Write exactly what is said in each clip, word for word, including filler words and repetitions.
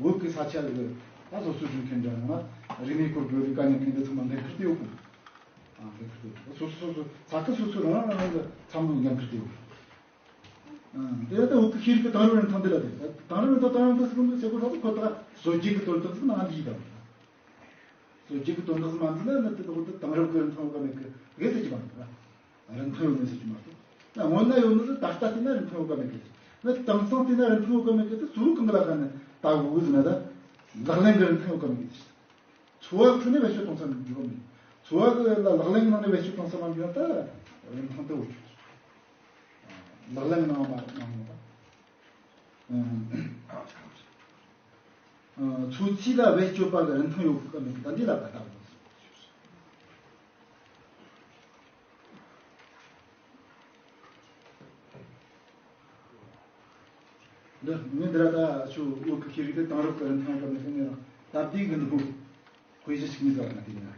བོད་ཀྱི་ས་ཆ་གི་ད་སོ་སོའི་གཞུང་ཁྱོན་འདྲ་ཡང་ན་རིག་གནས་སྐོར་གྱི་ལས་ཀ་གཉེར་མཁན་འདི་ཚང་མ་འགན་ཁུར་དེ་ཡོད་གི། ཨ་འགན་ཁུར་དེ་ཡོད། སོ་སོ་སོ་སོ་ས་ཁུལ་སོ་སོའི་རང་རང་རང་གི་འཚམས་འདྲིའི་འགན་ཁུར་དེ་ཡོད། ཨ་དེ་ལྟ་བོད་ཀྱི་ཤེས་རིག་གི་དེང་རབས་རིན་ཐང་འདི་ལ་དེ་དེང་རབས་རིན་ཐང་དེང་རབས་རིན་ཐང་ཟེར་གོ་ནོ་ཟེར་གོ་ད་ཁོ་ད་སྲོལ་རྒྱུན་གྱི་དོན་དག་ཟིག་ནང་འདི་ཡིན་དང་། སྲོལ་རྒྱུན་གྱི་དོན་དག་ཟིག་མ་འདི་ལ་ནི་དེ་དག་དེ་དེང་རབས་ཀྱི་རིན་ཐང་ཡོད་ག་མེད་གི་དགེ་ཟེར་གྱི་མ་རེད། རིན་ཐང་ཡོད་མེད་ཟེར་གྱི་མ་རེད། ན་སྔོན་ན་ཡོད་ནི་ད་ལྟ་བལྟས་ན་རིན་ཐང་ཡོད་ག་མེད་གི་ཟེར། ན་དེང་སང་བལྟས་ན་རིན་ཐང་ཡོད་ག་མེད་གི་དེ་གཙོ་བོ་གང་གི་ལ་ཁ་ནི་ལྟ་དགོས་གི་ཟེར་ན་ད་ལག་ལེན་གྱི་རིན་ཐང་ཡོད་ག་མེད་གི་ཟེར། འཚོ་བ་ཁྲོད་ནས་བེད་སྤྱོད་གཏོང་ས་འགྱུར་བ་མེད། འཚོ་བ་གི་ལ་ལག་ལེན་གི་ནང་ནས་བེད་སྤྱོད་གཏོང་ས་མ་འགྱུར་ན་ད་རིན་ཐང་དེ་འོ་ཆོག་ལག་ལེན་གི་ནང་མ་གནང་ནོ་ད། ཨ་འཚོ་རྩིས་ལ་བེད་སྤྱོད་པ་གི་རིན་ཐང་ཡོད་གི་མེད་གི་ད་འདི་ལ་ད་ལྟ་བ། འདི་ངས་འདི་ར་ད་ཆུ་བོད་ཀྱི་ཤེས་རིག་དེ་དེང་རབས་ཀྱི་རིན་ཐང་ཡོད་ག་མེད་གི་ངས་རང་སྟབས་བདེ་གི་འདུག་གོ། དཔེ་གཞི་ཞིག་ངས་བཟོ་བ་ན་དེ་ཡིན་ན།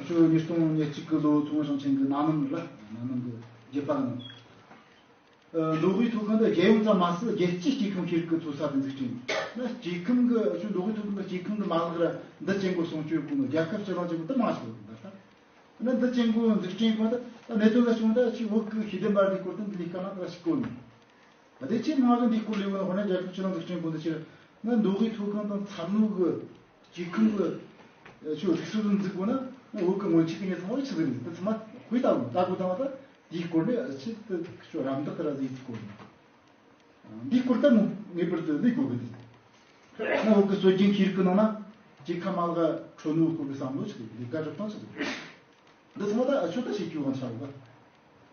ཆུ་ཉིས་སྟོང་ཉེར་གཅིག་གི་ལོ་ཚོང་ཞིང་ཆེན་གྱི་ན་ནིང་ལ་ན་ནིང་གི་རྒྱུད་པ་ནང་། མདོ་དབུས་མཐོ་སྒང་དུ་རྒྱལ་ཡོངས་ཙམ་མ་ཟད་རྒྱལ་སྤྱིའི་སྐྱེ་ཁམས་ཤེས་རིག་གི་ཚོགས་ས་དེ་འཛུགས་སྐྲུན་ཡིན། ན་སྐྱེ་ཁམས་ཀྱི་ཆུ་མདོ་དབུས་མཐོ་སྒང་གི་སྐྱེ་ཁམས་ཀྱི་མ་ལག་ར་འདི་ཅན་གོ་སྲུང་སྐྱོབ་དགོས་ནོ་རྒྱལ་ཁབ་སྤྱི་གླིང་ཅན་གོ་དུ་མང་ཞིག་ཡོད་ད་ལྟ། ན་འདི་ཅན་གོ་འཛུགས་སྐྲུན་ཡིན་གོ་ད་ད་གནད་དོན་ལ་བྱུང་ད་ཆུ་བོད་ཀྱི་ཤེས་ལྡན་པ་འདི་སྐོར་དུ་འདི་ལས་ཀ་ན་ད་ཞིག་གོ་ནི། ད་དེ་ཆེས་མང་གི་འདི་སྐོར་ལས་གོ་ན་ཧོ་ན་རྒྱལ་ཁབ་སྤྱི་གླིང་འཛུགས་སྐྲུན་གོ་འདི་ཕྱིར་ན་མདོ་དབུས་མཐོ་སྒང་དང་མཚམས་ནུབ་གི་སྐྱེ་ཁམས་ཀྱི་ཆུ་རིག་སོ་སོ་འཛུགས་དགོས་ན་བོད་ཀྱི་སྔོན་ཆད་ཀྱི་གནས་ཚང་བར་ཆི་ཟིག་རེད་དེ་ཚང་མ་དཔེ་ལྟ་དགོས་ལྟ་དགོས་དང་བ་ད་དེའི་སྐོར་ནས་ཆེད་དུ་ཆུ་རམ་འདེགས་ཀྱི་ར་ཟིག་ཡིད་སྐོར་ནས་འདིའི་སྐོར་ལྟ་མོ་ངེས་པར་དུ་ལས་དགོས་གི་འདུག་ན་བོད་ཀྱི་སྲོལ་རྒྱུན་ཤེས་རིག་གི་ནང་ན་སྐྱེ་ཁམས་མ་ལག་འཕྲོད་ནུས་སྐོར་གྱི་བསམ་བློ་ཆི་ཟིག་ལས་ཀ་སྒྲུབ་སྟངས་ཆི་ཟིག་འདི་ཚང་མ་ད་ཨ་ཆོ་ད་ཤེས་རྒྱུ་གང་ཆགས་རེད་པ།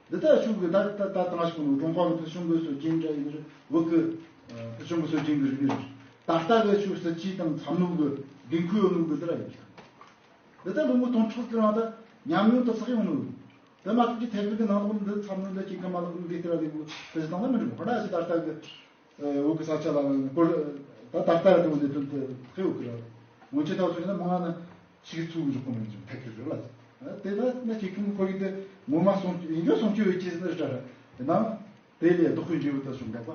འདི་ད་ཨ་ཆོ་གི་ད་ད་ད་ད་ང་ཞིག་ནོ་ཀྲུང་ཧྭ་གི་ཕུལ་བྱུང་གི་སྲོལ་རྒྱུན་འདྲ་ཡིན་རེད་བོད་གི་ཕུལ་བྱུང་གི་སྲོལ་རྒྱུན་གི་རིག་གནས་རེད། ད་ལྟ་གི་ཆོ་སྲིད་ཇུས་དང་མཚམས་ནོར་གི་འགན་ཁུར་ཡོད་ནོ་གི་འདི་ར་ཡིན། འདི་ད་ལོ་ངོ་སྟོང་ཕྲག་གི་རིང་ད་ཉམས་མྱོང་དུ་བསགས་ཡོང་ནོ། འདི་མ་གཏོགས་ཀྱི་ཐད་ཀར་གི་ནང་ལོགས་འདི་མཚམས་ནོར་འདི་སྐྱེ་ཁམས་མ་ལག་འདི་ལྟ་ར་འདི་གོ་ཕུལ་བྱུང་དང་ན་མི་འགྲིག་གོ་ད་ཨ་ཆོ་ད་ལྟ་གི་བོད་ཀྱི་ས་ཆ་ལ་སྐོར་ད་ད་ལྟ་ར་དེ་འོ་འདི་དོན་དུ་ཧེ་བོ་ཀི་ར། སྔོན་ཆད་ཐག་ཆོད་ན་མང་ན་ཞིག་ཚུགས་འཇོག་གོ་མི་འཇོག་ཐད་ཀར་རེད་ལ། དེ་ན་ན་སྐྱེ་ཁམས་ཁོར་ཡུག་དེ་ངོ་མ་སྲུང་ཡིན་རྒྱུ་སྲུང་སྐྱོབ་ཡོད་ཀྱི་ཟེར་ན་རེད་ད་ར། དེ་ན་དེ་ལས་བདག་པོའི་འབྲས་བུ་དུ་བྱུང་འདུག་པ།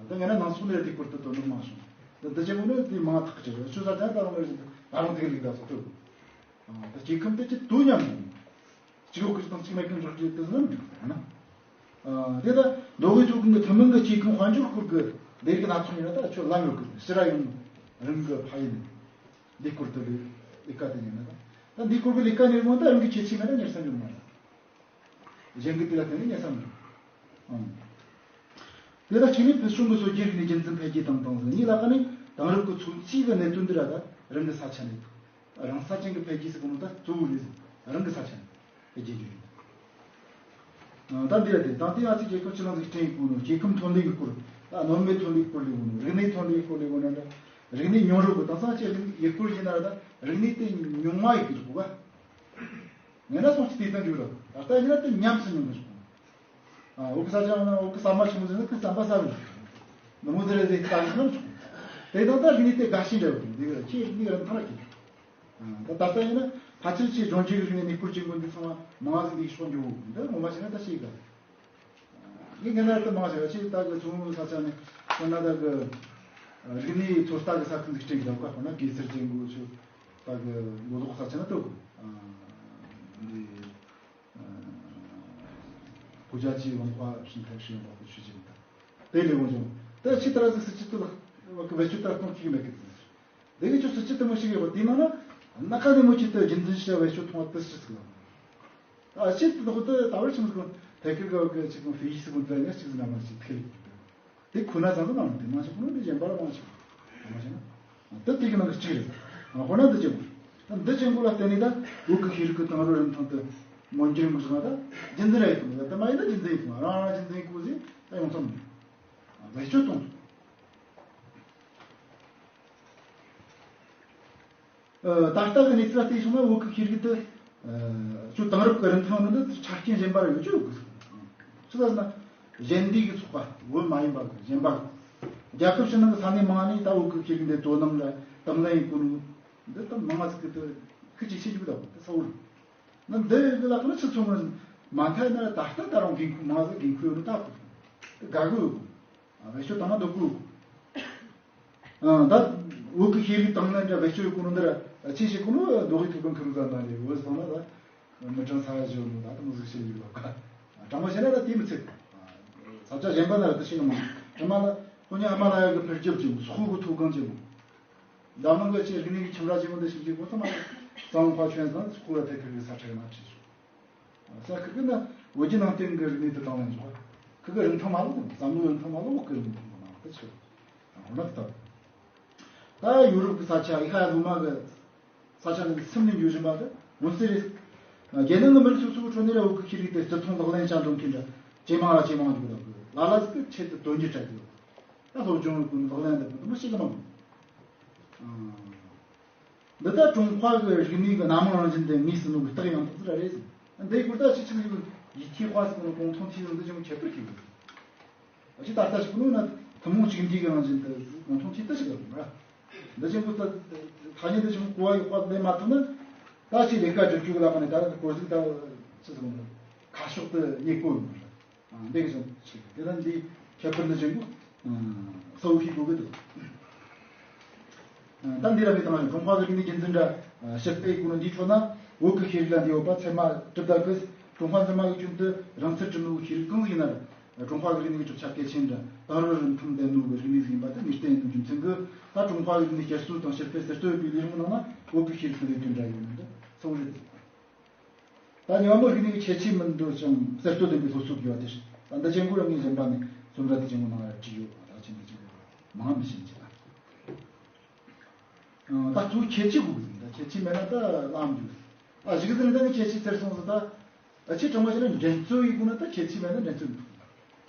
ད་ངས་ན་ནང་སོག་ནས་དེ་སྐོར་དུ་དོ་སྣང་མང་བྱུང་། ད་འདི་ཅེ་མོ་ནི་དེ་མང་ཐག་ཆེ་རེད་ཆུ་ས་ཅན་ད་རུང་རེད་ད་རུང་དེ་ལིག་ད་སོག་ཐུབ། ད་སྐྱེ་ཁམས་དེ་ཅི་དུ་མཉམ་ཡིན། གཅིག་འོག་གི་དང་གཅིག་མེད་ཀུན་འཇོག་རྒྱུ་དེ་ཟིན་ན། དེ་ལ་མདོ་དབུས་མཐོ་སྒང་གི་ཐུན་མོང་གི་སྐྱེ་ཁམས་དཔལ་འབྱོར་སྐོར་གྱི་ལས་རིགས་སྣ་ཚོགས་ཡིན་ན་ད་ཁྱོད་ལམ་ཡོད་གི་ཕྱི་ར་ཡོང་རང་གི་ཕ་ཡིན། འདི་སྐོར་དུ་ལས་ཀ་དེ་ཡིན་ན་ད་འདི་སྐོར་གྱི་ལས་ཀ་གཉེར་མོ་ད་རང་གི་ཁྱད་ཆོས་མེད་ན་གཉེར་ས་འཇོག་མ་རེད། གཞན་གྱི་དེ་ལ་བརྟེན་ནས་གཉེར་ས་མི་འཇོག་དེ་ལ་གཅིག་ནི་ཕུལ་བྱུང་གི་སྲོལ་རྒྱུན་རིག་གནས་རྒྱུན་འཛིན་འཕེལ་རྒྱས་དང་དང་ཟེར་གཉིས་ལ་ཀ་ནི་དེང་རབས་ཀྱི་འཚོ་རྩིས་ཀྱི་གནད་དོན་འདི་ར་ད་རང་གི་ས་ཆ་ནས་ཐུག་རང་ས་ཅན་གྱི་འཕེལ་རྒྱས་སུ་གོ་ནོ་ད་གཙོ་བོ་རེད་ཟེར། རང་གི་ས་ཆ་ནས་འཕེལ་རྒྱས་བརྒྱུད་ཡོད། ད་འདི་ར་དེ་ད་ལྟའི་ང་ཚོས་རྒྱལ་ཁབ་སྤྱི་ལ་འཛུགས་སྐྲུན་ཡིན་གོ་ནོ་སྐྱེ་ཁམས་ཐོན་ལས་ཀྱི་སྐོར་ད་གནོད་མེད་ཐོན་ལས་ཀྱི་སྐོར་ལས་གོ་ནོ་རིག་གནས་ཐོན་ལས་ཀྱི་སྐོར་ལས་གོ་ནོ་ད་རིག་གནས་ཉུང་རུ་གི་དེང་སང་ཅི་རིག་གནས་ཡུལ་སྐོར་ཡིན་ན་ར་ད་རིག་གནས་དེ་ཉུང་བ་ཡིན་གི་འདུག་ག་ངས་ན་སོང་ཅི་དེ་ལྟ་འགྱུར་རོ། ད་ལྟ་ཡིན་ན་དེ་ཉམས་སུ་མྱོང་གི་འདུག་ཨ་འོག་གི་ས་ཆ་ན་འོག་གི་ཟམ་པ་ཆེན་མོ་ཟེར་ན་ཁོས་ཟམ་པ་ཟ་རུ་འཇུག་ནུ་མོ་ཟེར་རེ་ཟེར་ལྟ་གི་ནམ་འཇུག་དེ་དང་ད་རིག་གནས་དེ་དགའ་ཞེན་འདྲ་བོ་འདི་གི་ཁྱེད་རིག་གནས་རང་ཐང་ལ་ཁྱེད་ད་ད་ལྟ་ཡིན་ན་ཕལ་ཆེར་ཁྱེད་གཞུང་ཆེན་གི་རིག་གནས་གནས་སྐོར་ཆེན་པོ་འདི་ཚང་མ་མང་ཟིག་འདི་ཤོག་འཇུག་འདི་ངོ་མ་བྱས་ན་ད་ཤེས་ག་ངས་ངས་ན་ད་མང་ཟིག་ཁྱེད་ད་གི་ཚོང་ས་ཆ་ནས་ཁོ་ན་ད་གི་རིག་གནས་ཚོད་ལྟ་གི་ས་ཁུལ་འཛུགས་སྐྲུན་གི་ད་ག་ཁོ་ན་གེ་སར་ཅན་གོ་ཆུ་ད་གི་མགོ་ལོག་ས་ཆ་ན་ད་གི་འདི 国家级文化生态试验保护区 ཅིག་དང་། དེ་ལས་འོང་ཅུང་། དེ་ཕྱི་ལྟར་ཟིག་སྲིད་སྤྱི་ལ་བེད་སྤྱོད་ལྟར་གཏོང་ཐུབ་ཀྱི་མེད་གི། དེ་གི་ཆུ་སྲིད་སྤྱི་དེ་མོ་ཞིག་ཡོད་པ་དེ་ནང་ན་ན་ཁ་ནས་མོ་ཅིག་ཏུ་རྒྱུན་འཛིན་བྱ་བེད་སྤྱོད་གཏོང་བ་དེ་སྲིད་ཟིག་ལ། ཨ་ཕྱི་དེ་ལོག་དེ་ད་བར་ཆུང་ཟིག་ཐད་ཀར་གི་གི་ཅིག་ཕི་ཡིས་ཟིག་འདྲ་ཡ་ཞིག་ཟིག་ན་མ་ཞིག་ཐེ། དེ་ཁོ་ན་ཚང་ཚང་མ་དེ་མ་ཆགས་ཁོ་ན་དེ་གཞན་པ་ལ་མ་ཆགས། མ་ཆགས་ན། དེ་དེ་གི་ནང་གི་གཅིག་རེད། ཁོ་ན་འདི་ཅན་གོ། འདི་ཅན་གོ་ལ་བརྟེན་ནས་ད་བོད་ཀྱི་ཤེས་རིག་གི་དེང་རབས་རིན་ཐང་དུ་མངོན་འགྱུར་ཡོང་གི་སོང་ད། རྒྱུན་འཛིན་ར་ཡོད་དམ་ད་མ་ཡིན་ན་རྒྱུན་འཛིན་ཡོད་དམ་རང་རང་རྒྱུན་འཛིན་ཡོད་གོ་ཟིག་ད་ཡོང་ཚོམ་མེད། བེད་སྤྱོད་གཏོང་། ད་ལྟ་གི་གནས་ཚུལ་ལ་བལྟས་སོང་ན་བོད་ཀྱི་ཤེས་རིག་དེ་ཅུང་དེང་རབས་ཀྱི་རིན་ཐང་ནི་འདི་ཆ་རྐྱེན་གཞན་པ་ར་ཡོད་ཅོག་ཡོད་གི། ཅི་ལ་ཟེར་ན་གཞན་སྡེ་གི་ཚོགས་པ་བོད་མ་ཡིན་པ་གི་གཞན་པ་གི་རྒྱལ་ཁབ་ཕྱི་ནང་གི་ས་གནས་མང་ནས་ད་བོད་ཀྱི་ཤེས་རིག་འདི་དོ་སྣང་ར་དང་ལེན་ཡིན་གོ་ནོ་འདི་ད་མང་ང་ཟིག་གི་དེ་ཁི་ཅིག་ཤེས་རྒྱུ་དང་དེ་ས་བོ་རེད། ན་འདི་གི་ལ་ཁོ་ན་ཆུ་ཚོད་ངོ་མ་མཐའ་ན་ད་ལྟ་ད་རུང་འགན་ཁུར་མང་ཟིག་འགན་ཁུར་ཡོད་ནོ་ད་གི་དགའ་གི་ཡོད་གི། བེད་སྤྱོད་བཏང་ན་འདོད་གི་ཡོད་གི། ཨང་། ད་བོད་ཀྱི་ཤེས་རིག་དང་ལེན་འདྲ་བེད་སྤྱོད་གོ་ནོ་འདི་ར་ཆེ་ཞིག་གོ་ནོ་མདོ་དབུས་མཐོ་སྒང་ཁུལ་ཙམ་ན་རེད། འོད་སོང་ན་ད་མི་གྲངས་ས་ཡ་བཞི་ནོ་ད་དུ་མི་ཟིག་ཤེས་ཡོད་ལ་ཀ་དྲང་མོ་བཤད་ན་ད་དེ་མི་ཚད། ས་ཆ་གཞན་པ་ན་ར་དུ་ཤེས་ནི་མང་། དྲི་མ་ལ་ཁོ་ཉ་ཧི་མ་ལ་ཡ་གི་འཕེལ་རྒྱས་ཅིག་སོག་གི་མཐོ་སྒང་ཅིག་མང་། འཛམ་གླིང་གི་ཆེས་རིག་གནས་ཀྱི་ཁྱིམ་ར་ཆེན་མོ་འདི་ཞིག་གི་གོ་ཚང་མ་གཙང་ཁ་ཆོན་ཚང་སོག་ར་ཐད་ཁུལ་གྱི་ས་ཁྲ་ན་ཁྲིད་སོང་། ས་ཁུལ་གྱི་ན་བོད་བརྒྱུད་ནང་བསྟན་གྱི་རིག་གནས་དེ་དང་ལེན་འཇོག་ཁུལ་གྱི་རིན་ཐང་མ་ལོག་བསམ་བློའི་རིན་ཐང་མ་ལོག་བོད་ཀྱི་རིན་ཐང་གི་ནང་དུ་ཆུད། འོ་ན་སྟབས། ད་ཡུ་རོབ་ཀྱི་ས་ཆ་ཨི་ཁ་ལུ་མ་གི་ས་ཆ་ནས་སིམ་ནས་འགྱོ་བཞིན་པ་དེ་མངོན་གསལ་རེད། རྒྱལ་ནང་གི་མི་རིགས་སོ་སོའི་ཁྲོད་ནས་ར་བོད་ཀྱི་ཤེས་རིག་དེ་བརྩི་མཐོང་ལག་ལེན་བྱ་འགྲོ་མཁན་འདྲ་ཇེ་མང་ར་ཇེ་མང་འགྱོ་གི་འདུག་ལ་ལ་ཟིག་གི་ཆེད་དུ་དོན་གྱི་སྤྲད་ཀྱི་ཡོད། ད་སློབ་སྦྱོང་གི་ལག་ལེན་དེ་མི་ཤེས་གི་མ་འདུག་འདི་ལྟར་ཀྲུང་ཧྭ་གི་རིག་གནས་ཀྱི་སྣ་མང་རང་བཞིན་དེ་ངོས་ཟིན་ནོ་གི་རྟགས་ཡང་དག་ཅིག་ར་རེད་ཟེར། འདིའི་སྐོར་ད་ཕྱི་ཕྱོགས་ཀྱི་ཡིད་ཆེས་དཔའ་ཟེར་ནོ་གོང་མཐོང་ཆེ་ཟིན་འདི་ཅུང་ཁྱད་པར་ཅིག་ཡོད། ཨ་ཅི་ད་ལྟ་ཞིག་ནོ་ན་ཐུན་མོང་གཅིག་འདྲིས་ཀྱི་རང་བཞིན་དེ་གོང་མཐོང་ཆེ་ལྟ་ཞིག་ཡོད་མ་ར། འདི་ཅན་པོ་ད་ཐ་སྙད་འདི་ཅུང་གོ་བ་ཡོད་པ་ལས་མ་ཐུབ་ན་ད་ཅི་ལས་ཀ་སྒྲུབ་རྒྱུ་གི་ལ་ཁ་ནས་ད་གོ་ཟིག་ད་ཅི་ཟེར་ནོ་ཁ་ཕྱོགས་དེ་རྙེད་གོ་ཡོད་མ་ར། འདི་གི་བཞིན་ཆེ་དེ་ལ་འདི་ཁྱད་པར་འདི་བཞིན་གོ་ས་བོ་ཤེས་དགོས་གི་འདུག་ད་འདི་ར་མི་དང་ཞིང་ཀྲུང་ཧྭ་གི་རིག་གནས་རྒྱུན་འཛིན་འདྲ་ཕྱིར་སྤེལ་གོ་ནོ་འདིའི་ཁྲོད་ན་བོད་ཀྱི་ཤེས་རིག་ལ་འདི་ཡོད་པ་ཚད་མ་གྲུབ་ད་གི་ཀྲུང་ཧྭ་འཛིན་མ་གི་རྒྱུན་དུ་རང་སར་གྲུབ་ནོ་ཤེས་རིག་གང་ཟིག་ཡིན་ན་ར་ཀྲུང་ཧྭ་གི་རིག་གནས་ཀྱི་གྲུབ་ཆ་གལ་ཆེན་འདྲ་དེང་རབས་རིན་ཐང་ལྡན་ནོ་གི་རིག་གནས་ཟིག་ཡིན་པ་དེ་ངེས་གཏན་ཡིན་ནོ་རྒྱུ་མཚན་གི་ད་ཀྲུང་ཧྭ་གི་རིག་གནས་བསྐྱར་གསོ་དང་ཕྱིར་སྤེལ་གསར་གཏོད་པའི་ལས་རིམ་ནང་ན་བོད་ཀྱི་ཤེས་རིག་གི་ལས་དོན་འདྲ་ཡོད་ནོ་འདི་གསལ་བོ་རེད། ད་ཉི་མ་མོ་རིག་གནས་ཀྱི་ཁྱད་ཆོས་མི་འདྲ་ཅིང་གསར་གཏོད་ལྡན་པའི་སློབ་གསོ་དགོས་པ་དེ་ད་འདི་ཅན་པོ་རང་ངོས་གཞན་པ་ནས་རྩོམ་ར་དེ་ཅན་པོ་ནང་ལ་བྲིས་ཡོད་ད་ཅན་དེ་ཅན་པོ་མང་མི་ཤེས་ཀྱི་ད། ད་གཙོ་བོ་ཁྱད་ཆོས་དགོས་ཀྱི་ད་ཁྱད་ཆོས་མེད་ན་ད་ལམ་རྒྱུ་ཨ་གཞི་གི་ཟིན་ད་ནི་ཁྱད་ཆོས་ཚེར་སོང་ཟིན་ད་ཨ་ཆེ་གྲངས་མ་ཞིག་ན་འགྲན་རྩོད་ཡིན་དགོས་ན་ད་ཁྱད་ཆོས་མེད་ན་འགྲན་རྩོད་མི་ཐུབ།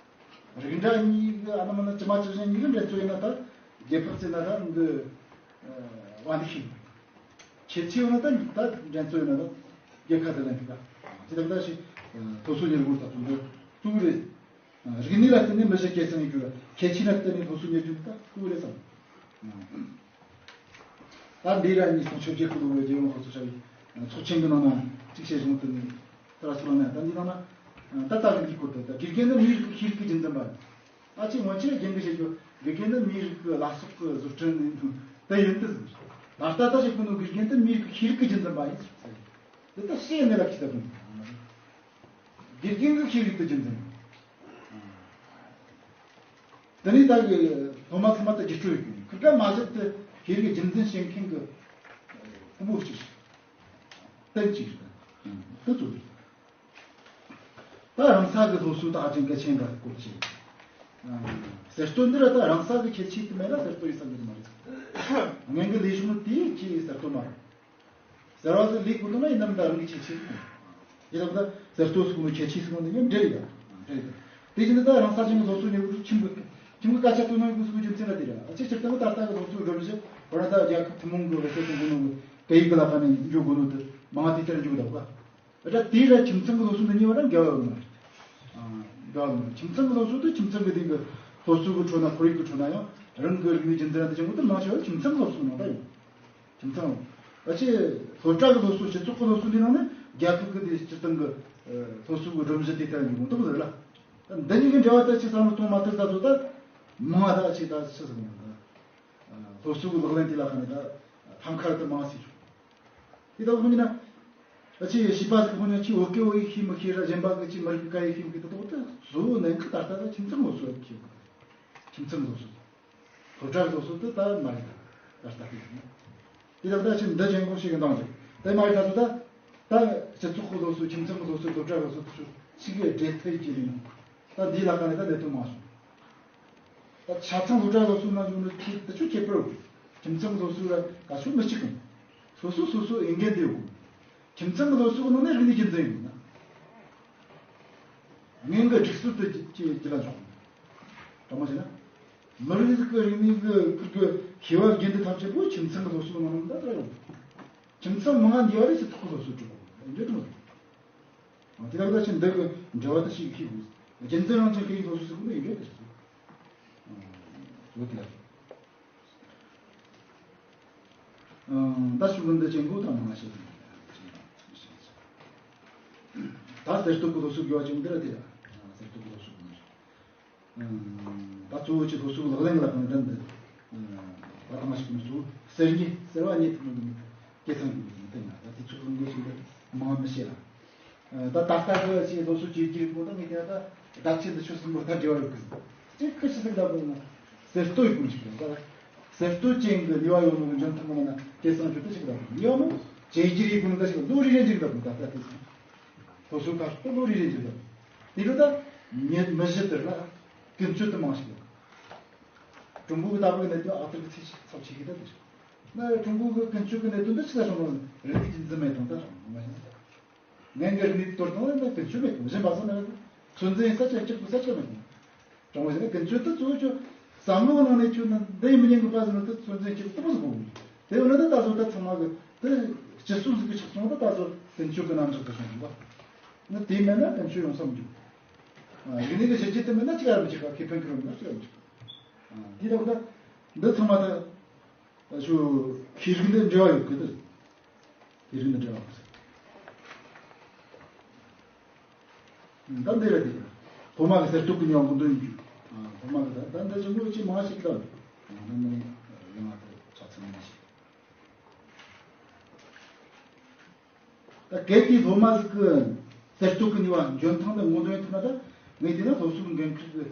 རིགས་འདྲ་གཉིས་ཀྱི་ཨ་ན་མ་ན་ཅི་མ་ཅི་བཞིན་གཉིས་ཀྱི་འགྲན་རྩོད་ཡིན་ན་ད་རྒྱལ་ཕམ་ཟེར་ན་ད་འདི་བ་འདི་ཤིང་། ཁྱད་ཆོས་ཡོད་ན་ད་ད་འགྲན་རྩོད་ཡོད་ན་ད་རྒྱལ་ཁ་ད་ལེན་ཐུབ་ད། དེ་ལྟ་བུ་ད་ཞིག་སློབ་གསོ་གཉེར་སྒོ་ད་དུང་འདི་གཙོ་བོ་རེད། རིག་གནས་ལ་བརྟེན་ནས་མི་གཞི་སྐྱེད་སྲིང་ཡོད་རྒྱུ་ལ་ཁྱད་ཆོས་ལ་བརྟེན་ནས་སློབ་གསོ་གཉེར་རྒྱུ་ད་གཙོ་བོ་རེད་བསམ། ད་འདི་ར་ཉིས་སྟོང་བཅོ་བརྒྱད་ཁུལ་ལོ་བའི་རྒྱལ་ཡོངས་ཧོ་སུ་ཧྲ་བའི་ཚོགས་ཆེན་གྱི་ནང་ན་གཅིག་བཤད་བྱུང་དུ་ནས་ད་ར་སུ་ལ་ན་ད་འདི་ནང་ན་ད་ལྟ་གི་འདི་སྐོར་དུ་ད་དགེ་རྒན་ནི་མིའི་རིགས་ཀྱི་ཤེས་རིག་གི་རྒྱུན་འཛིན་པ། ཨ་ཅེ་ངོ་ཆེ་རྒན་གི་བཤད་རྒྱུ་དགེ་རྒན་ནི་མིའི་རིགས་ཀྱི་བླ་སྲོག་གི་བཟོ་སྐྲུན་ཡིན་དུ་ད་ཡིན་དུ་ཟིན། ད་ལྟ་ད་ཞིག་ཀུན་ནོ་དགེ་རྒན་དེ་མིའི་རིགས་ཀྱི་ཤེས་རིག་གི་རྒྱུན་འཛིན་པ་ཡིན་ཟེར། འདི་ད་ཤེས་ནས་ལ་ཁྱི་ད་དུང་དགེ་རྒན་གི་ཤེས་རིག་ཏུ་རྒྱུན་འཛིན། དེ་ནས་ད་གི་སློབ་མ་ཚང་མ་ད་རྒྱུད་སྤྲོད་ཡོད་གི་ཁུར་ཀ་མ་བཞག་སྟེ་ཤེས་རིག་རྒྱུན་འཛིན་བྱེད་མཁན་གི་ཕུང་པོ་གཅིག་རྟེན་གཅིག་རེད། དེ་ཚོ་རེད། ད་རང་ས་གི་སློབ་གསོ་ད་ཅིང་གལ་ཆེན་འདྲ་སྐོར་ཆེ། གསར་གཏོད་འདི་ར་ད་རང་ས་གི་ཁྱད་ཆོས་དེ་མེད་ན་གསར་གཏོད་ཡིན་ས་གི་མ་རེད། ངན་གི་ལས་ཞུགས་ནི་དེའི་ཆེས་གསར་གཏོད་མ་རེད། གསར་བ་ཟིག་ལས་དགོས་ན་ཡིན་ནམ་ད་རང་གི་ཁྱད་ཆོས་དེ། ཡིན་ནམ་ད་གསར་གཏོད་སུ་གོ་ནི་ཁྱད་ཆོས་སུ་གོ་ནི་ཡང་འབྲེལ་ཡོད། འབྲེལ་ཡོད། དེ་བཞིན་དུ་ད་རང་ས་ཅན་གི་སློབ་གསོ་ཉེ་བོ་ཁྱིམ་གི་ཁྱིམ་གི་སྐད་ཆ་ཐོས་ན་ཡོད་གི་སུ་གོ་རྒྱུ་མཚན་ལ་དེ་རེད། ཨ་ཅེ་སྤྱིར་བཏང་གི་ད་ལྟ་གི་སློབ་གསོའི་སྒྲོམ་གཞི་བར་ད་རྒྱལ་ཁབ་ཐུན་མོང་གི་འོས་ཤོག་ཐོན་གོ་ནོ་གི་སྐད་ཡིག་གི་ལ་ཁ་ནས་འཇོག་གོ་ནོ་དེ་མང་ང་དེ་ལྟར་འཇོག་གི་འདུག་ག་ད་དེའི་ར་ཁྱིམ་ཚང་གི་སློབ་གསོ་འདི་གཉིས་བར་ན་འགལ་བ་ཡོད་མ་རེད། འགལ་བ་ཡོད་མ་རེད། ཁྱིམ་ཚང་གི་སློབ་གསོ་དེ་ཁྱིམ་ཚང་གི་སྟེང་གི་སློབ་གསོ་གི་ཁྲོད་ན་ཁོར་ཡུག་གི་ཁྲོད་ན་ཡང་རང་གི་རིག་གནས་རྒྱུན་འཛིན་ར་འདི་ཅན་གོ་དེ་མང་ཆེ་བ་ཁྱིམ་ཚང་གི་སློབ་གསོ་ནང་ད་ཡོད། ཁྱིམ་ཚང་། ཨ་ཅེ་སློབ་གྲྭ་གི་སློབ་གསོ་སྤྱི་ཚོགས་ཀྱི་སློབ་གསོ་འདི་ནང་ནས་རྒྱལ་ཁབ་ཀྱི་དེ་སྤྱིར་བཏང་གི་སློབ་གསོ་གི་སྒྲོམ་གཞི་དེ་ལྟར་ཡོང་འདུག་ཟེར་ལ། འདི་གཉིས་ཀྱི་འབྲེལ་བ་ད་ཅི་བསམ་བློ་གཏོང་མ་ཐུབ་ད་ཚོ་ད་མང་བ་ད་ཅི་ད་ཅི་ཟེར་ཡོང་ད། སློབ་གསོ་གི་ལག་ལེན་དེ་ལ་ཁ་ནས་ད་ཕམ་ཁ་དུ་མང་སྲིད་བྱུང་། དེ་ལྟ་བུ་ཡིན་ན། ཨ་ཅེ་བྱིས་པ་ཟིག་ཁོ་ན་ཅི་བོད་སྐད་བོད་ཡིག་ཤེས་མི་ཤེས་ར་གཞན་པ་གི་ཅི་མི་རིགས་སྐད་ཡིག་ཤེས་མི་ཤེས་ད་དོ་ད་གཙོ་བོ་ནན་ཁི་ད་ལྟ་ད་ཁྱིམ་ཚང་སློབ་གསོ་ཡིག་ཤེས་མི་ཤེས། ཁྱིམ་ཚང་སློབ་གསོ། སློབ་གྲྭ་སློབ་གསོ་དེ་ད་མ་རེད་ད། ད་ལྟ་དེ་ཡིན་ན། དེ་ལྟ་ད་ཅི་འདི་གཞན་གོང་ཞིག་གི་འདང་རེད། དེ་མ་རེད་ད་ཚོ་ད། ད་སྤྱི་ཚོགས་ཀྱི་སློབ་གསོ་ཁྱིམ་ཚང་གི་སློབ་གསོ་སློབ་གྲྭ་སློབ་གསོ་དེ་ཚོ་ཞིག་གི་འབྲེལ་མཐུད་ཀྱི་ལས་ནོ། ད་འདི་ལ་ཁ་ནས་ད་ལས་དོན་མང་སོང་། ད་ཆ་ཚང་སློབ་གྲྭ་སློབ་གསོ་ནང་བྱུང་ནི་ཁྱི་དེ་ཚོ་ཁྱད་པར་ཡོད། ཁྱིམ་ཚང་སློབ་གསོ་ལ་ག་ཚོད་མི་གཅིག་གམ། སོ་སོ་སོ་སོ་འོས་འགན་དེ་ཡོད། ཁྱིམ་ཚང་གི་སློབ་གསོ་གི་ནང་ནས་རིག་གནས་རྒྱུན་འཛིན་ཡོད་ན། ངན་གི་སྒྲིག་སྲོལ་དུ་ཅི་ཅི་ལ་འཇོག་དྲང་མོ་བྱས་ན། མི་རིགས་ཀྱི་རིག་གནས་ཀྱི་ཁུར་གི་ཤེས་བབ་རྒྱུན་དུ་ཐམས་ཅད་པོ་ཁྱིམ་ཚང་གི་སློབ་གསོ་ནང་ད་ལྟ་ཡོང་། ཁྱིམ་ཚང་མང་ང་འདི་བ་རེ་ཞིག་ཐོག་གི་སློབ་གསོ་སྒྲུབ་དགོས་འདྲེ་དང་། དེ་ལ་ད་ཕྱིན་འདི་གི་འབྲེལ་བ་དུ་ཞིག་ཤེས་དགོས། རྒྱུན་འཛིན་རང་བཞིན་གྱི་སློབ་གསོ་ཟེར་གོ་ནི་ཡིན་འདྲེ་དུ་ཞིག་དགོས། ད་ཞུ་གི་འདི་ཅན་གོ་དང་མང་ཤེས། ད་གསེར་ཏོག་གི་སློབ་གསོ་དགོས་བ་ཅན་འདི་ར་དེ་ར་གསེར་ཏོག་གི་སློབ་གསོ་དགོས། ད་གཙོ་བོ་ཆེ་སློབ་གསོ་གི་ལག་ལེན་གྱི་ལ་ཁང་འདི་འདི། ད་ཐ་མ་ཞིག་མི་བཟོ། གསེར་ཉི་གསེར་བ་ཉི་ཐུབ་མི་འདུག་སྐྱེ་ཚང་གི་མི་འདུག་ང་ད་དེ་ཚོ་ལུང་གི་ཞིག་འདི་མང་མི་ཤེས་ལ། ད་ད་ལྟ་གི་ཅིག་སློབ་གསོ་བྱེད་རྒྱུ་རིགས་པོ་ད་ངས་བལྟས་ན་ད་བརྡ་ཆད་འདི་ཆོས་གསུམ་པོ་ད་འབྲེལ་བ་ཡོད་གི། ཅིག་ཁི་ཤི་ཟིག་ད་པོ་ན་གསེར་སྟོད་ཀུན་ཞིག་རེད་ད། གསེར་སྟོད་ཅན་གི་ནུས་པ་ཡོད་ནོ་གི་འཇོན་ཐང་མ་ན་སྐྱེ་ཚང་ཆོས་ད་ཞིག་ད་པོ་ནུས་པ་མོ་བྱེད་རྒྱུ་རིགས་ཀུན་ད་ཞིག་ལོ་རེ་རེ་འཇིག་ད་པོ་ད་ད་དེ་སོང་། སློབ་གསོ་ཁ་ཤས་ལོ་རེ་རེ་འཇིག་ད་པོ་དེ་ལོ་ད་མི་མི་གཞི་དེར་ལ་ཀུན་སྤྱོད་དུ་མང་ཞིག་ཡོད། ཀྲུང་གོ་གི་ལྟ་བུ་གི་གནད་དོན་ཨ་ཐུར་གི་ཚེ་ཚབས་ཆེ་གི་ད་དེ་རེད། ན་ཀྲུང་གོ་གི་ཀུན་སྤྱོད་ཀྱི་གནད་དོན་འདི་ཕྱི་ལ་སོང་ན་རིག་གནས་ཀྱི་འཛིན་མེད་དང་ད་སོང་མ་ཤེས་ན། ངན་གྱི་རིག་གནས་གཏོར་བཏང་ན་ཀུན་སྤྱོད་མེད་དང་གཞན་པ་སོང་ན་ཚོད་འཛིན་ས་ཆ་གཅིག་པུ་ས་ཆ་མེད་དང་། དྲང་པོ་བཤད་ན་ཀུན་སྤྱོད་དེ་གཙོ་བོ་ཁྱོད་བསམ་བློ་ནང་ནས་ཁྱོད་ན་འདི་ཡིན་མི་ཉན་གི་པ་ཟེར་ན་དེ་ཚོད་འཛིན་བྱེད་སྟབས་སུ་གོ་དགོས། དེ་འོ་ན་ད་ད་གཟོད་ད་ཚང་མ་གི་དེ་སྤྱི་སྲུང་ཟིག་གི་ཆགས་སོང་ད་ད་གཟོད་ཀུན་སྤྱོད་ཀྱི་རྣམ་གཞག་ཏུ་སོང་བ། ན་དེ་མེད་ན་ཀུན་སྤྱོད་ཡོང་ས་མི་འཇུག་རིག་གནས་ཀྱི་གཞི་རྒྱུ་དེ་མེད་ན་ཅི་ག་ར་མི་བྱེད་ག་ཁེ་ཕན་ཁུར་མི་ན་ཅི་ག་ར་མི་བྱེད་ག་དེ་ད་གོ་ད་འདི་ཚང་མ་ད། ད་ཞུ་ཤེས་རིག་འདི་འབྲེལ་བ་ཡོད་གི་འདུག་ཤེས་རིག་འདི་འབྲེལ་བ་ཡོད་གི། ད་འདི་རེད་དེ། སློབ་མ་གི་གསེར་སྟོད་ཀྱི་ནུས་པ་མགོ་འདོན་ཡིན་རྒྱུ། སློབ་མ་གི་ད་ད་འདི་ཅི་མོ་ཅི་མང་ཞིག་ལ། ད་འདི་ནི་ཡང་ང་ད་ཆ་ཚང་མ་ཞིག་ད་གལ་ཏེ་སློབ་མ་ཟིག་གི་གསར་གཏོད་ཀྱི་ནུས་པ་འཇོན་ཐང་དང་ངོ་འདོན་ཐུབ་ན་ད་ངས་བལྟས་ན་སློབ་གསོའི་འགན་འཁྲི་གི་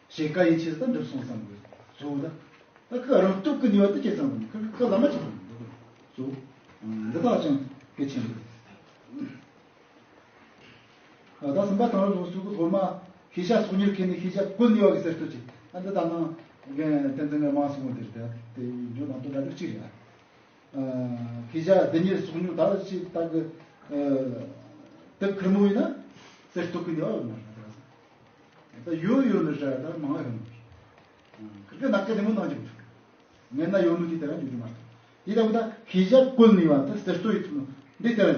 ཕྱེད་ཀ་ཡན་ཆད་ད་འགྲུབ་སོང་བསམ་གི་བཟོ་ད། ད་ཁོས་རང་སྟོབས་ཀྱི་ནུས་པ་དེ་སྐྱེད་སྲིང་དང་ཁོས་ཁོས་ལམ་མ་ཆགས་པ་འདུག་གི་བཟོ། འདི་དག་ཀྱང་གལ་ཆེན་པོ་རེད། ད་གསུམ་པ་དང་རང་སློབ་གསོ་གི་སློབ་མ་ཤེས་བྱ་གསོག་ཉར་མཁན་ནི་ཤེས་བྱ་བཀོལ་ནུས་པ་གི་གསར་གཏོད་ཅིག་ཨ་འདི་ད་ནང་རྒན་བསྟན་འཛིན་གི་མང་སོང་བ་འདིར་ད་དེ་འཇོན་ནང་དོན་ད་འདུག་གཅིག་རེད། ཤེས་བྱ་འདི་ཉིད་གསོག་ཉར་ད་ཅི་ལྟ་གི་དེ་ཁེར་མོ་ཡིན་ན་གསར་གཏོད་ཀྱི་ནུས་པ་ཡོད་མ་རེད། ད་ཡོད་ཡོད་ནི་རེད་ད་མང་ཡོད་ནི་ཁེར་གི་ནག་གི་དེ་མོ་ནང་ཅིག་ངས་ན་ཡོད་ནི་དེ་ལྟར་འཇུག་རྒྱུ་མ་རེད། དེ་ལྟ་བུ་ད་ཤེས་བྱ་བཀོལ་ནུས་པ་ད་གསར་གཏོད་ཡིན་ཐུབ་ནོ་འདི་ལྟར་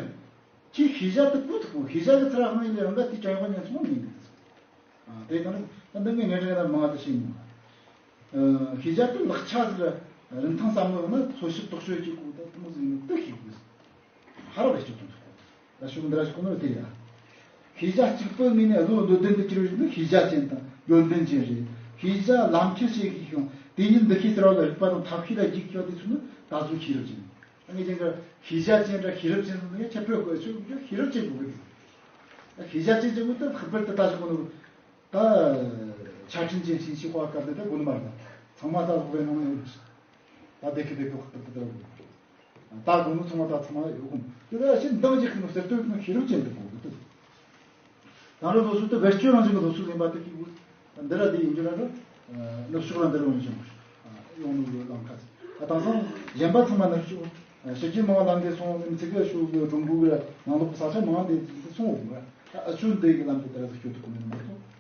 ཅི་ཤེས་བྱ་དེ་བཀོལ་ཐུབ་གོ་ཤེས་བྱ་གི་ཚུར་ཧང་ཡིན་ལས་རང་ག་དེ་ཅང་ཡོད་པ་ཉན་སོང་མི་ཡིན་གི། དེ་གང་ལྟར་འདི་ངས་ངས་རེ་ན་མང་བ་དུ་ཤེས་མྱོང་། ཤེས་བྱ་དེ་ལག་ཆ་ཟིག་རིན་ཐང་བསམ་བློ་ཡོང་ན་འཚོལ་ཞིབ་རྟོག་དཔྱོད་ཀྱི་སྐོར་དུ་དེ་མོ་ཟིག་ཡིན་ན་དེ་ཤེས་དགོས། ཧ་ར་བེད་སྤྱོད་གཏོང་ཐུབ་དགོས། ད་ཤུགས་འདི་ར་ཞིག་གོ་ནོ་དེ་ཡ། ཤེས་བྱ་གཅིག་པུ་ངོས་ནས་བློ་འདོད་ལྡན་དུ་གྱུར་བ་ཞིག་ནི་ཤེས་བྱ་ཅན་དང་ཡོན་ཏན་ཅན་རེད། ཤེས་བྱ་ལམ་ཁྱེར་བྱེད་ཤེས་ཤིང་དེ་ཉིད་འདུ་ཤེས་གསར་བ་ལ་རིག་པ་དང་ཐབས་ཤེས་ལ་རྒྱུག་ཆོག་དེ་ཚོ་ནི་ད་གཟོད་ཤེས་རབ་ཅན། ངས་ཀྱང་ཤེས་བྱ་ཅན་དང་ཤེས་རབ་ཅན་ཟེར་ནས་ཁྱད་པར་དགོས་ཆོག་ཤེས་རབ་ཅན་དགོས་གི། ཤེས་བྱ་ཅན་ཅན་གོ་ད་ལྷག་པར་དུ་ད་ཞིག་གོ་ནོ། ད་ཆ་འཕྲིན་ཅན་ཞིང་ཆེན་དཔའ་སྐབས་དེ་ད་དགོས་ནི་མ་རེད། ཚང་མ་ད་ལོག་པའི་ནང་ནས་ཡོད། ད་དེ་ཁི་དེ་ཁི་ཁི་ཁི་ད་དགོས་ནི་ཚང་མ་ད་ཚང་མ་ཡོད་གོ། དེ་ད་ཤིན་ཏུ་འདང་རྒྱག་གི་ནོ་གསར་གཏོད་ནི་ཤེས་རབ་ཅན་དུ་དགོས་གི་ད། དེང་རབས་སློབ་གསོ་དེ་བེད་སྤྱོད་རང་བཞིན་གྱི་སློབ་གསོ་ཡིན་པ་དེ་ཁི་དགོས། འདི་ར་དེ་ཡིན་རྒྱུ་ར་ད་ནུབ་ཕྱོགས་ལ་འདི་ར་ཡོང་བཞིན་ཡོང་ནོ་ཡོད་ལམ་ཁ་ཚ། དེང་སང་གཞན་པ་ཚང་མ་ནུབ་ཕྱོགས་ཕྱི་རྒྱལ་མང་བ་ལམ་དེ་སོང་མི་ཚིག་གི་ཤུགས་ཀྱི་ཀྲུང་གོ་གི་ནང་ལོགས་ས་ཆ་མང་བ་དེ་སོང་འོང་གི། ཨ་ཆོས་འདི་གི་ལམ་དེ་དེ་ར་ཟིག་སྐྱོད་ཐུབ་གི་མེད་ནི་མ་གཏོགས།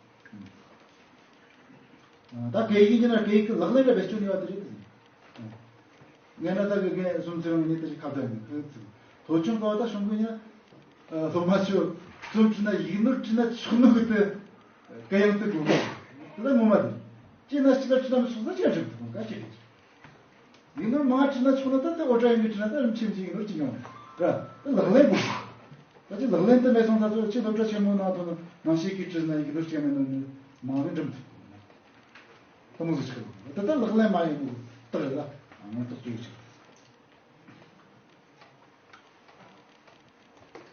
ད་སྐད་ཡིག་ཡིན་ན་སྐད་ཡིག་གི་ལག་ལེན་ལ་བེད་སྤྱོད་ནུས་པ་དེ་རེད། ངས་ན་ད་གི་རྒན་སུམ་ཚེ་རིང་ངས་དེ་ཞིག་ཁ་བརྡ་ཡིན་གི་ཚིག་ལྷོ་ཆུང་ག་བ་ད་གཞུང་གི་ཡིན་ན། སློབ་མ་ཚོས་རྩོམ་བྲིས་ན་ཡིག་ནོར་བྲིས་ན་ཆོག་ནོ་གི་དེ་གུ་ཡངས་དེ་དགོས་གི། དེ་ད་ངོ་མ་དེ་ཅི་ན་ཅི་ད་ཅི་ད་མི་སོང་ས་ཅི་ཡང་འགྲིག་ཐུབ་ག་ཤེས་གི། ཡིག་ནོར་མང་བྲིས་ན་ཆོག་ན་ད་དེ་འོ་དྲ་ཡིན་གི་བྲིས་ན་ད་རིམ་ཆེན་གྱི་ཡིག་ནོར་ཅི་ཡོང་ར། དེ་ལག་ལེན་དགོས། ད་ཅི་ལག་ལེན་དུ་མེད་སོང་ད་ཚོ་ཅི་སློབ་གྲྭ་ཆེན་མོའི་ནང་ཐོན་ནང་བཤད་ཀྱི་བྲིས་ན་ཡིག་ནོར་ཅི་ཡང་མེད་ནོ་ནི་མང་བའི་འགྲིམ་ཐུབ། ད་མོ་ཟིག་ཆགས་ཡོད། ད་ལྟ་ལག་ལེན་མ་ཡིན་ནོ་རྟགས་རེད་ལ་ངོ་རྟགས་ཚོ་ཡོད་ཆགས།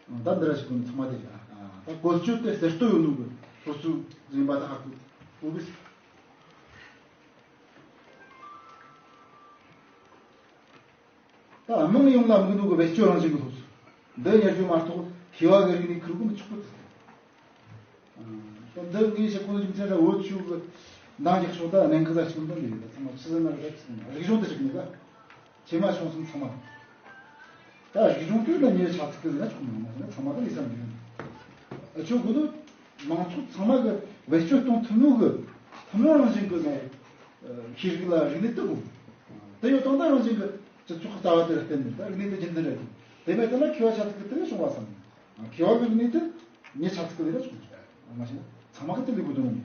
ད་འདི་ར་ཞིག་གོ་ནི་ཚང་མ་དེ་རེད། ད་བཀོལ་སྤྱོད་དེ་གསར་གཏོད་ཡོད་ནོ་གི་སློབ་གསོ་ཟིན་པ་ད་ཧ་གོ་གི། ད་དམངས་ཡོངས་ལ་དམིགས་ནོ་གི་བེད་སྤྱོད་རང་བཞིན་གྱི་སློབ་གསོ་འདི་ཉར་རྒྱུ་མ་གཏོགས་ཤེས་བྱ་གི་རིག་གནས་ཁུར་གོ་མི་ཆོག་པ་དེ། ད་འདི་ངས་བཤད་གོ་ནོ་རྒྱུ་མཚན་ལ་བོད་ཆོས་གི་འདང་རྒྱག་ཕྱོགས་ད་གནད་འགག་ལ་ཞིག་འདི་འདི་ཡོད། ད་ཚང་མ་ཕྱི་ཟིན་ན་རེད། རིག་གཞུང་དེ་ཞིག་ནས་ད་ཆེ་མ་ཆུང་གསུམ་ཚང་མ། ད་རིག་གཞུང་དེ་ན་ཉེ་ཆ་ཚིག་གི་ན་ཆོག་མི་ཡོང་ན་ཚང་མ་ད་ལས་བསམ་རྒྱུ་ཡོད། ཨ་ཆོས་གོ་ནོ་མང་ཚོགས་ཚང་མ་གི་བེད་སྤྱོད་གཏོང་ཐུབ་ནོ་གི་ཐུན་མོང་རང་བཞིན་གི་ནས་ཤེས་རིག་ལ་རིག་གནས་དེ་དགོས། དེ་ཡོད་དང་ད་རང་བཞིན་གི་སྤྱི་ཚོགས་ཀྱི་རྩ་བ་དེ་ལ་བརྟེན་ནས་ད་རིག་གནས་དེ་རྒྱུན་འཛིན་རེད། དེ་མེད་དེ་ན་མཁས་པ་ཆ་ཚིག་གི་དེ་ལས་བྱུང་བ་བསམ། མཁས་པ་གི་རིག་གནས་དེ་ཉེ་ཆ་ཚིག་གི་ལས་ལ་བྱུང་། མ་བྱས་ན་ཚང་མ་གི་དེ་ལས་དགོས་དོན་མེད།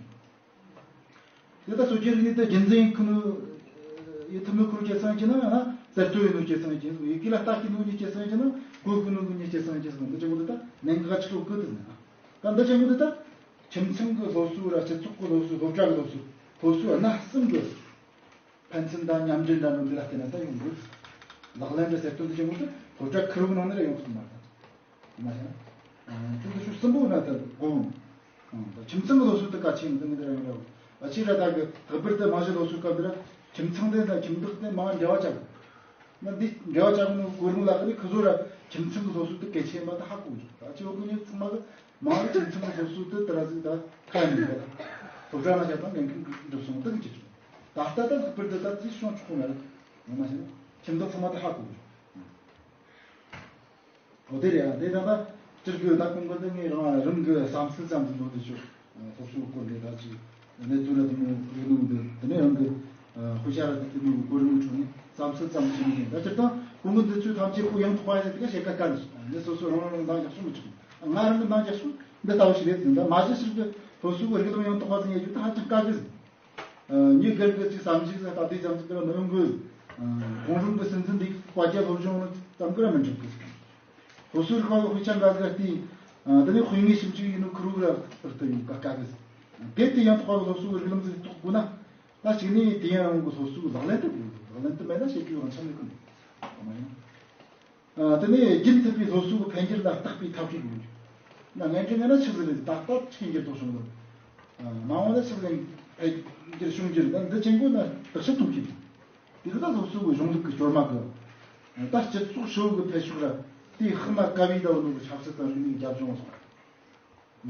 དེ་ལྟར་སྲོལ་རྒྱུན་རིག་གནས་དེ་རྒྱུན་འཛིན་ཡིན་ཁུ་ནུ་ཡིན་ཐུབ་ནོ་ཁུར་སྐྱེད་སྲིང་བྱས་ན་ཡང་ན་གསར་གཏོད་ཡིན་ནོ་སྐྱེད་སྲིང་བྱས་ཡི་གེ་ལ་ལྟ་སྐྱེད་ནོ་ཉིད་སྐྱེད་སྲིང་བྱས་ན་གོ་ཁུ་ནུ་གི་ཉིད་སྐྱེད་སྲིང་བྱས་སོང་། འདི་ཅི་མོ་དེ་ད་གནད་འགག་ཅིག་ལོ་ཀི་དེ་ན་ད་འདི་ཅི་མོ་དེ་ད་ཁྱིམ་ཚང་གི་སློབ་གསོ་ར་སྤྱི་ཚོགས་ཀྱི་སློབ་གསོ་སློབ་གྲྭ་གི་སློབ་གསོ་སློབ་གསོ་སྣ་གསུམ་གི་ ཕན་ཚུན་དང་མཉམ་འབྲེལ་འདྲ་འགྲོ་འདི་ལ་བལྟས་ན་ད་ཡོང་དགོས། ལག་ལེན་དུ་ཟེར་དོན་དུ་བྱེད་དགོས་དུས་སློབ་གྲྭ་ཁུར་བོ་ནང་ནས་ར་ཡོང་ཐུབ་མ་རེད། མ་ཤེས་ན། དེ་འདི་ཤུགས་གསུམ་པོ་ན་ད་དགོས། ཁྱིམ་ཚང་གི་སློབ་གསོ་དེ་གལ་ཆེ་ཡིན་དུས་འདི་ར་ཡོང་ར། ཨ་ཕྱིར་ར་ད་གི་ལྷག་པར་དུ་མ་གཞི་སློབ་གསོའི་སྐབས་འདི་ར་ཁྱིམ་ཚང་དེ་དང་ཁྱིམ་བདག་དེ་མང་འབྲེལ་བ་བྱ་དགོས། ན་འདི་འབྲེལ་བ་བྱ་དགོས་ནོ་གོ་རིམ་ལ་ཁ་ནས་ཁི་ཚོ་ར་ཁྱིམ་ཚང་གི་སློབ་གསོ་དེ་གལ་ཆེ་ཡིན་པ་ད་ཧ་གོ་གི་འདུག་ད་ཅི་བ་ཀུན་ནས་ཚང་མ་གི་མང་གི་ཁྱིམ་ཚང་གི་སློབ་གསོ་དེ་དེ་ར་ཟིག་ད་ཁ་ཡིན་གི་ད་སློབ་གྲྭ་ན་བྱ་དང་འགན་འཁུར་འགྲུབ་སོང་དེ་གི་ཅི་ཅི་ད་ལྟ་ད་ལྷག་པར་དུ་ད་ཅི་བྱུང་ཆོག་གི་མ་རེད། ངོ་མ་བྱས་ན་ཁྱིམ་བདག་ཚང་མ་ད་ཧ་གོ་གི་འདུག་འོ་དེ་རེད་ཨ། དེ་ད་ལྟ་སྤྱིར་གི་ད་ཁོང་གི་འདི་ངས་རང་རང་གི་བསམ་ཚུལ་ཙམ་ཟིག་འདོན་དུ་ཆོག་སློབ་གསོའི་སྐོར་འདི་ད་ཅིག་གནས་ཚུལ་ལ་དེ་མོ་རིག་ནོ་འདི་དེ་ནས་རང་གི་དཔེ་ཆ་ལ་དེ་མོ་གོ་རིམ་ཁྲོད་ནས་བསམ་ཚུལ་ཙམ་ཞིག་ཡིན། ད་སྤྱིར་བཏང་ཁོང་གི་འདི་ཚོའི་ཐམས་ཅད་ཁོ་ཡང་དག་པ་ཟེར་དེ་ག་བཤད་ཁ་དཀའ་ནི་ཞིག་ངས་སོ་སོ་རང་རང་འདང་རྒྱག་ཤོག་མི་ཆོག་ང་རང་གི་འདང་རྒྱག་ཤོག་འདི་ལྟ་བུ་ཞིག་རེད་ཟེར། ད་མ་གཞི་ཕྱིར་གི་སློབ་གསོའི་རིགས་ལམ་ཡང་དག་པ་ཟེར་ཡས་རྒྱུ་ད་ཧ་ཅང་དཀའ་གི་ཟེར། ཉིན་དཀར་གི་ཅིག་ཟམ་ཞིག་ཟ་ད་དེ་ཟམ་ཞིག་གི་ལ་མི་ཡོང་གི། གོང་རིམ་གི་སྲིད་འཛིན་འདི་བཀའ་རྒྱ་སློབ་སྦྱོང་ནི་ཙམ་གི་ལ་མི་འགྲུབ་གི། སློབ་གསོའི་རིག་པ་གི་དཔེ་ཆ་འགའ་ཟིག་ལ་བལྟས། དེ་ནས་དཔེ་ངེས་ཞིབ་འཇུག་ཡིན་ནོ་ཁུ་རུ་ལ་ལྟར་དུ་ཡོང་དཀའ་དཀའ་གི། དེ་དེ་ཡང་དག་པ་གི་སློབ་གསོའི་རིགས་ལམ་ཟིག་རྟོགས་དགོས་ན། ད་གཅིག་ནས་དེ་ཡང་རང་གི་སློབ་གསོའི་ལག་ལེན་དུ་དགོས། ལག་ལེན་དུ་མེད་ན་བྱེད་རྒྱུ་རང་ཆ་མེད་གི་འདུག་མ་ཡིན། དེ་ནས་རྒྱུན་མཐུད་པའི་སློབ་གསོ་གི་འཕེལ་འགྱུར་ལ་བརྟག་པའི་ཐབས་ཤེས་ཡོད་རྒྱུ། ན་ངན་གྱི་ངན་ན་ཆི་ཟིག་རེད། ད་ལྟ་ཆི་འགྱུར་ལྡོག་བྱུང་ལ། མ་འོངས་ན་ཆི་ཟིག་འཕེལ་འགྱུར་བྱུང་རྒྱུ་རེད། ད་འདི་ཅན་གོ་ན་བརྟག་དཔྱད་གཏོང་གི་འདུག་དེ་གི་ད་སློབ་གསོ་གི་གཞུང་ལུགས་ཀྱི་སྐྱོར་མ་གི། ད་སྤྱི་ཚོགས་ཧྲིལ་བོ་གི་འཕེལ་ཕྱོགས་ར་དེའི་ཧི་མ་ཀ་བའི་ད་བོ་ནོ་གི་ཆབ་སྲིད་དང་རིག་གནས་རྒྱབ་ལྗོངས་སོགས།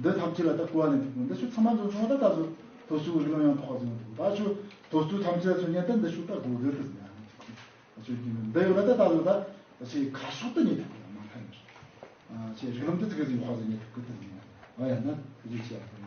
འདི་ཐམས་ཅད་ལ་ད་གོ་བ་ལེན་ཐུབ་དགོས། འདི་ཆོ་ཚང་མ་འཛོམས་སོང་ད་ད་གཟོད་སློབ་གསོའི་རིགས་ལམ་ཡང་དག་པ་ཟིན་འདུག་ད་ཆོ་སློབ་གསོའི་ཐམས་ཅད་ལ་མཚོན་ཉན་ད་འདི་ཆོ་ད་དགོས་དགོས་ཀི་ཟིན་ཡང་ཆོ་འདི་ཡོད་ན་ད་ད་གཟོད་ད་ད་ཆེ་ཁ་ཕྱོགས་ད་ཉེ་ཐུབ་གི་མ་ཐན་ཆེ་རིགས་ལམ་ད་ཚིག་གི་ཟིན་ཁ་ཟིན་ཉེ་ཐུབ་གི་ད་ཟིན་ཡང་ཨ་ཡང་ན་ཐུགས་རྗེ་ཆེ།